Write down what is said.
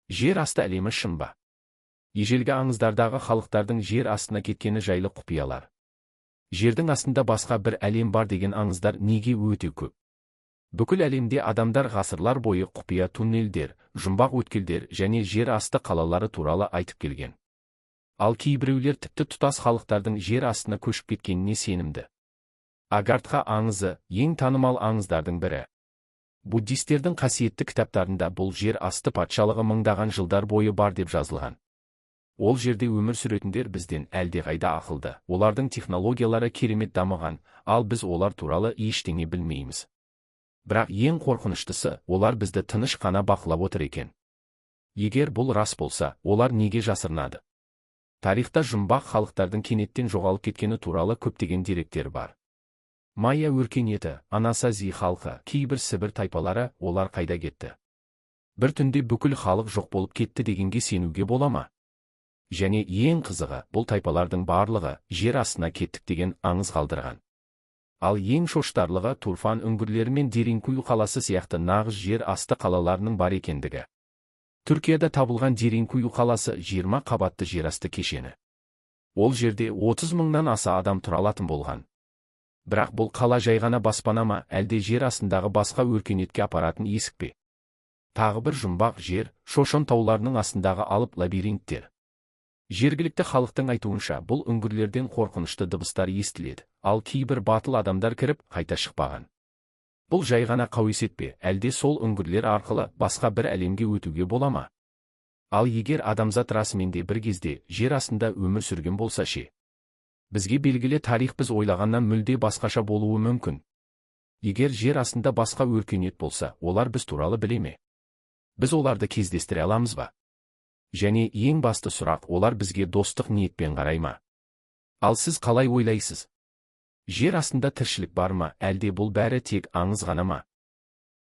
Жер асты әлемі шын ба? Ежелгі аңыздардағы халықтардың жер астына кеткені жайлы құпиялар. Жердің астында басқа бір әлем бар деген аңыздар неге өте көп? Бүкіл әлемде адамдар ғасырлар бойы құпия туннельдер, жұмбақ өткелдер және жер асты қалалары туралы айтып келген. Ал кейбіреулер тіпті тұтас халықтардың жер астына көшіп кеткеніне сенімді. Агартха аңызы – ең танымал аңыздардың бірі. Буддистердің қасиетті кітаптарында бұл жер асты патшалығы мыңдаған жылдар бойы бар деп жазылған. Ол жерде өмір сүретіндер бізден әлдеқайда ақылды, олардың технологиялары керемет дамыған, ал біз олар туралы ештеңе білмейміз. Бірақ ең қорқыныштысы, олар бізді тыныш қана бақылап отыр екен. Егер бұл рас болса, олар неге жасырынады? Тарихта жұмбақ халықтардың кенеттен жоғалып кеткені туралы көптеген деректер бар. Майя өркениеті, Анасази халқы, кейбір Сібір тайпалары, олар қайда кетті? Бір түнде бүкіл халық жоқ болып кетті дегенге сенуге бола ма? Және ең қызығы, бұл тайпалардың барлығы жер астына кеттік деген аңыз қалдырған. Ал ең шошытарлығы, Турфан үңгірлері мен Деринкую қаласы сияқты нағыз жер асты қалаларының бар екендігі. Түркияда табылған Деринкую қаласы – 20 қабатты жерасты кешені. Ол жерде 30 мыңнан аса адам тұра алатын болған. Бірақ бұл қала жай ғана баспана ма, әлде жер астындағы басқа өркениетке апаратын есік пе? Тағы бір жұмбақ жер – Шошон тауларының астындағы алып лабиринттер. Жергілікті халықтың айтуынша, бұл үңгірлерден қорқынышты дыбыстар естіледі, ал кейбір батыл адамдар кіріп, қайта шықпаған. Бұл жай ғана қауесет пе, әлде сол үңгірлер арқылы басқа бір әлемге өтуге бола ма? Ал егер адамзат расымен де бір кезде жер астында өмір сүрген болса ше? Бізге белгілі тарих біз ойлағаннан мүлде басқаша болуы мүмкін. Егер жер астында басқа өркениет болса, олар біз туралы біле ме? Біз оларды кездестіре аламыз ба? Және ең басты сұрақ: олар бізге достық ниетпен қарай ма? Ал сіз қалай ойлайсыз? Жер астында тіршілік бар ма, әлде бұл бәрі тек аңыз ғана ма?